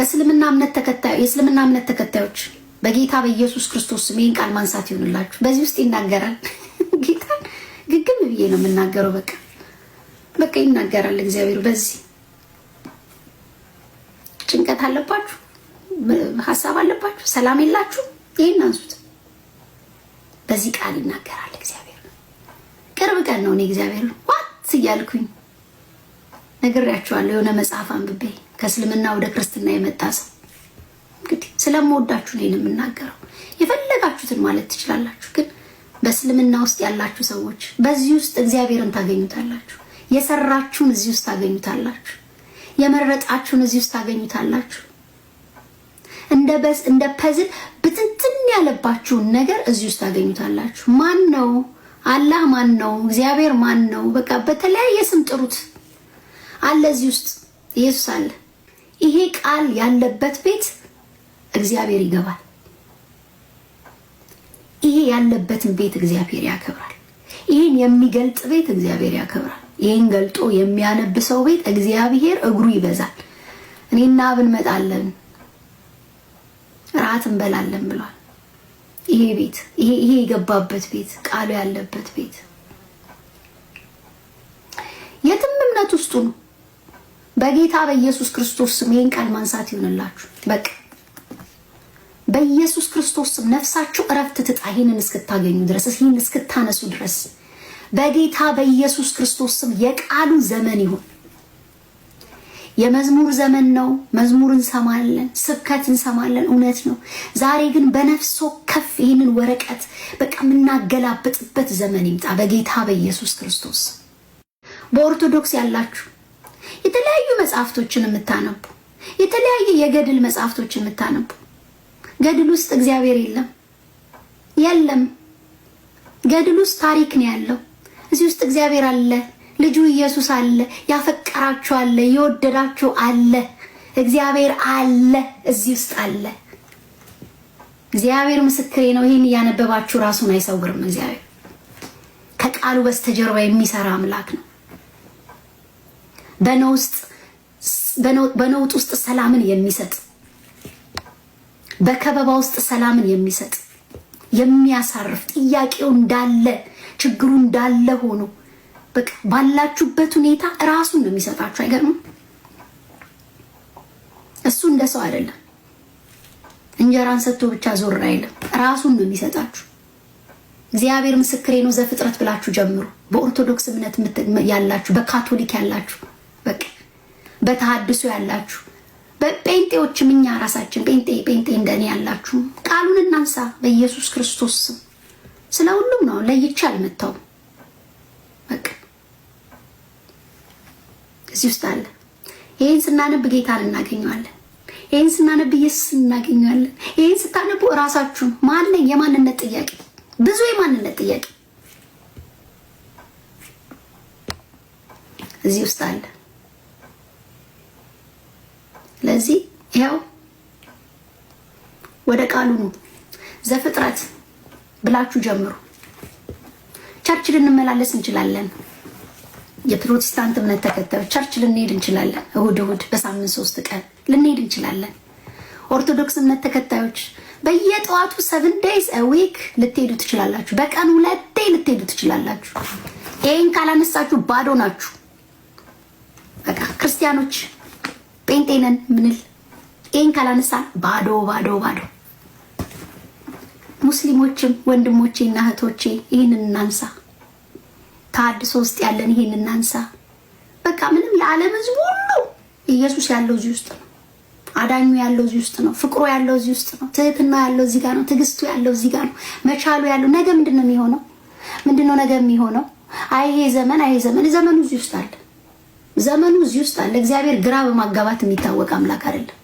በእስልምና እምነት ተከታዩ የእስልምና እምነት ተከታዮች፣ በጌታ በኢየሱስ ክርስቶስ ስም ይህን ቃል ማንሳት ይሁንላችሁ። በዚህ ውስጥ ይናገራል። ጌታን ግግም ብዬ ነው የምናገረው። በቃ በቃ ይናገራል እግዚአብሔር። በዚህ ጭንቀት አለባችሁ፣ ሀሳብ አለባችሁ፣ ሰላም የላችሁ፣ ይህን አንሱት። በዚህ ቃል ይናገራል እግዚአብሔር። ቅርብ ቀን ነው እኔ እግዚአብሔር what እያልኩኝ ነግሬያችኋለሁ። የሆነ መጽሐፍ አንብቤ ከእስልምና ወደ ክርስትና የመጣ ሰው። እንግዲህ ስለምወዳችሁ ነው የምናገረው። የፈለጋችሁትን ማለት ትችላላችሁ። ግን በእስልምና ውስጥ ያላችሁ ሰዎች በዚህ ውስጥ እግዚአብሔርን ታገኙታላችሁ። የሰራችሁን እዚህ ውስጥ ታገኙታላችሁ። የመረጣችሁን እዚህ ውስጥ ታገኙታላችሁ። እንደ በስ እንደ puzzle ብትንትን ያለባችሁን ነገር እዚህ ውስጥ ታገኙታላችሁ። ማን ነው አላህ? ማን ነው እግዚአብሔር? ማን ነው? በቃ በተለያየ ስም ጥሩት፣ አለ እዚህ ውስጥ ኢየሱስ አለ። ይሄ ቃል ያለበት ቤት እግዚአብሔር ይገባል። ይሄ ያለበትን ቤት እግዚአብሔር ያከብራል። ይህን የሚገልጥ ቤት እግዚአብሔር ያከብራል። ይህን ገልጦ የሚያነብ ሰው ቤት እግዚአብሔር እግሩ ይበዛል። እኔና አብ እንመጣለን፣ ራት እንበላለን ብሏል። ይሄ ቤት፣ ይሄ የገባበት ቤት፣ ቃሉ ያለበት ቤት የትም እምነት ውስጡ ነው። በጌታ በኢየሱስ ክርስቶስ ስም ይሄን ቃል ማንሳት ይሁንላችሁ። በቃ በኢየሱስ ክርስቶስ ስም ነፍሳችሁ እረፍት ትጣ። ይህንን እስክታገኙ ድረስ፣ ይህን እስክታነሱ ድረስ በጌታ በኢየሱስ ክርስቶስ ስም የቃሉ ዘመን ይሁን። የመዝሙር ዘመን ነው። መዝሙር እንሰማለን፣ ስብከት እንሰማለን። እውነት ነው። ዛሬ ግን በነፍስ ወከፍ ይህንን ወረቀት በቃ የምናገላብጥበት ዘመን ይምጣ በጌታ በኢየሱስ ክርስቶስ። በኦርቶዶክስ ያላችሁ፣ የተለያዩ መጽሐፍቶችን የምታነቡ፣ የተለያዩ የገድል መጽሐፍቶችን የምታነቡ፣ ገድል ውስጥ እግዚአብሔር የለም፣ የለም። ገድል ውስጥ ታሪክ ነው ያለው። እዚህ ውስጥ እግዚአብሔር አለ፣ ልጁ ኢየሱስ አለ፣ ያፈቀራችሁ አለ፣ የወደዳችሁ አለ፣ እግዚአብሔር አለ፣ እዚህ ውስጥ አለ። እግዚአብሔር ምስክሬ ነው። ይህን እያነበባችሁ ራሱን አይሰውርም። እግዚአብሔር ከቃሉ በስተጀርባ የሚሰራ አምላክ ነው። በነውጥ ውስጥ ሰላምን የሚሰጥ፣ በከበባ ውስጥ ሰላምን የሚሰጥ፣ የሚያሳርፍ፣ ጥያቄው እንዳለ፣ ችግሩ እንዳለ ሆኖ በቃ ባላችሁበት ሁኔታ ራሱን ነው የሚሰጣችሁ። አይገርምም? እሱ እንደ ሰው አይደለም። እንጀራን ሰጥቶ ብቻ ዞር አይልም። ራሱን ነው የሚሰጣችሁ። እግዚአብሔር ምስክሬ ነው። ዘፍጥረት ብላችሁ ጀምሩ። በኦርቶዶክስ እምነት ያላችሁ፣ በካቶሊክ ያላችሁ፣ በቃ በተሐድሶ ያላችሁ፣ በጴንጤዎችም፣ እኛ ራሳችን ጴንጤ ጴንጤ እንደኔ ያላችሁ ቃሉን እናንሳ በኢየሱስ ክርስቶስ ስም። ስለ ሁሉም ነው፣ ለይቼ አልመታውም። በቃ እዚህ ውስጥ አለ። ይህን ስናነብ ጌታን እናገኘዋለን። ይህን ስናነብ ኢየሱስ እናገኘዋለን። ይህን ስታነቡ እራሳችሁን ማን፣ የማንነት ጥያቄ፣ ብዙ የማንነት ጥያቄ እዚህ ውስጥ አለ። ስለዚህ ይኸው ወደ ቃሉ ነው። ዘፍጥረት ብላችሁ ጀምሩ። Church ልንመላለስ እንችላለን። የፕሮቴስታንት እምነት ተከታዮች church ልንሄድ እንችላለን። እሁድ እሁድ በሳምንት 3 ቀን ልንሄድ እንችላለን። ኦርቶዶክስ እምነት ተከታዮች በየጠዋቱ 7 days a week ልትሄዱ ትችላላችሁ። በቀን ሁለቴ ልትሄዱ ትችላላችሁ። ይሄን ካላነሳችሁ ባዶ ናችሁ። በቃ ክርስቲያኖች ጴንጤ ነን ምንል ይሄን ካላነሳን ባዶ ባዶ ባዶ። ሙስሊሞችም ወንድሞቼ እና እህቶቼ ይህንን እናንሳ። ተሐድሶ ውስጥ ያለን ይህን እናንሳ። በቃ ምንም የዓለም ሕዝብ ሁሉ ኢየሱስ ያለው እዚህ ውስጥ ነው። አዳኙ ያለው እዚህ ውስጥ ነው። ፍቅሩ ያለው እዚህ ውስጥ ነው። ትህትና ያለው እዚህ ጋር ነው። ትዕግስቱ ያለው እዚህ ጋር ነው። መቻሉ ያለው ነገ ምንድን ነው የሚሆነው? ምንድን ነው ነገ የሚሆነው? አይ ይሄ ዘመን፣ አይ ዘመን፣ ዘመኑ እዚህ ውስጥ አለ። ዘመኑ እዚህ ውስጥ አለ። እግዚአብሔር ግራ በማጋባት የሚታወቅ አምላክ አይደለም።